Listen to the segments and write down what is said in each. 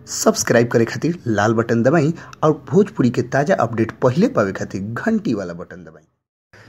Subscribe करे खातिर लाल button दबाई और भोजपुरी के ताजा अपडेट पहिले पावे खातिर घंटी वाला बटन दबाई।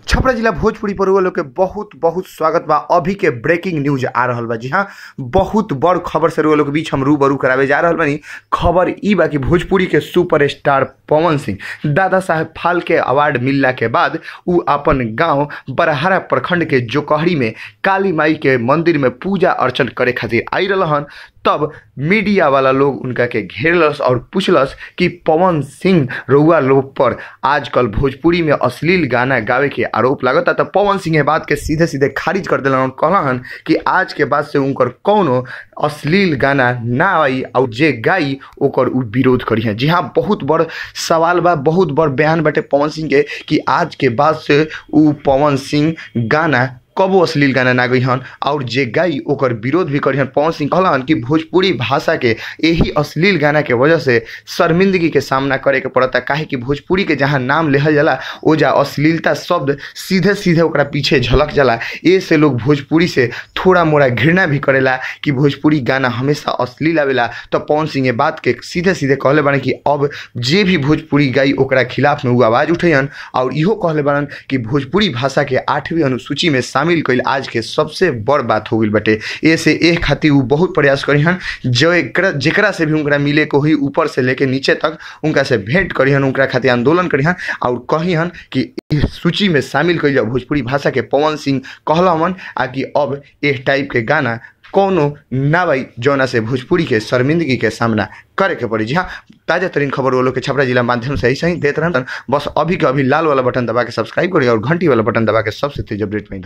छपरा जिला भोजपुरी पर लोग के बहुत बहुत स्वागत बा। अभी के ब्रेकिंग न्यूज आ रहल बा। जी हाँ, बहुत बड़ खबर से लोग के बीच हम रूबरू करावे जा रहल बानी। खबर ई बा कि भोजपुरी के सुपरस्टार पवन सिंह दादा साहेब फाल्के अवार्ड मिलला के बाद उ अपन गांव बरहरा प्रखंड के जोकहरी में काली माई के मंदिर में पूजा अर्चन करे खातिर आई रहन। तब मीडिया वाला लोग उनका के घेरलस और पूछलस कि पवन सिंह रउआ लोग पर आजकल भोजपुरी में अश्लील गाना गावे के आरोप लागता। तो पवन सिंह बात के सीधे सीधे खारिज कर दिलन और कहलन कि आज के बाद से उनकर कौनो अश्लील गाना ना आई और जे गाई ओकर उ विरोध करी हैं। जी हाँ, बहुत बड़ सवाल बा, बहुत बड़ बयान बाटे पवन सिंह के कि आज के बाद से उ पवन सिंह गाना कबो अश्लील गाना ना गई हन और जे गाई ओकर विरोध भी करी हन। पवन सिंह कहलन कि भोजपुरी भाषा के यही अश्लील गाना के वजह से शर्मिंदगी के सामना करे के पड़ता, काहे कि भोजपुरी के जहाँ नाम लेहल जाला ओजा अश्लीलता शब्द सीधे सीधे ओकरा पीछे झलक जाला। ए से लोग भोजपुरी से थोड़ा मोड़ा घृणा भी करेला कि भोजपुरी गाना हमेशा अश्लील आवेला। तो पवन सिंह ये बात के सीधे सीधे कहले बाने कि अब जे भी भोजपुरी गाई ओकरा खिलाफ में उ आवाज़ उठैहन और इहो कहले बानन कि भोजपुरी भाषा के 8वीं अनुसूची में शामिल कइल आज के सबसे बड़ बात हो गई बटे। ऐसे एह खातिर उ बहुत प्रयास करीहन, जेकरा से भी उनका मिले को हुई ऊपर से लेके नीचे तक उनका से भेंट करीहन, उनका खातिर आंदोलन करीहन और कहीहन कि सूची में शामिल कइल जाओ भोजपुरी भाषा के। पवन सिंह कहलन आ कि अब एह टाइप के गाना कौनो ना भाई जौना से भोजपुरी के शर्मिंदगी के सामना करे के पड़ी। जी हाँ, ताज़ा तरीन खबर वो लोग के छपरा जिला माध्यम से ऐसे ही देते रहन। बस अभी के अभी लाल वाला बटन दबा के सब्सक्राइब करिए और घंटी वाला बटन दबा के सबसे तेज अपडेट में।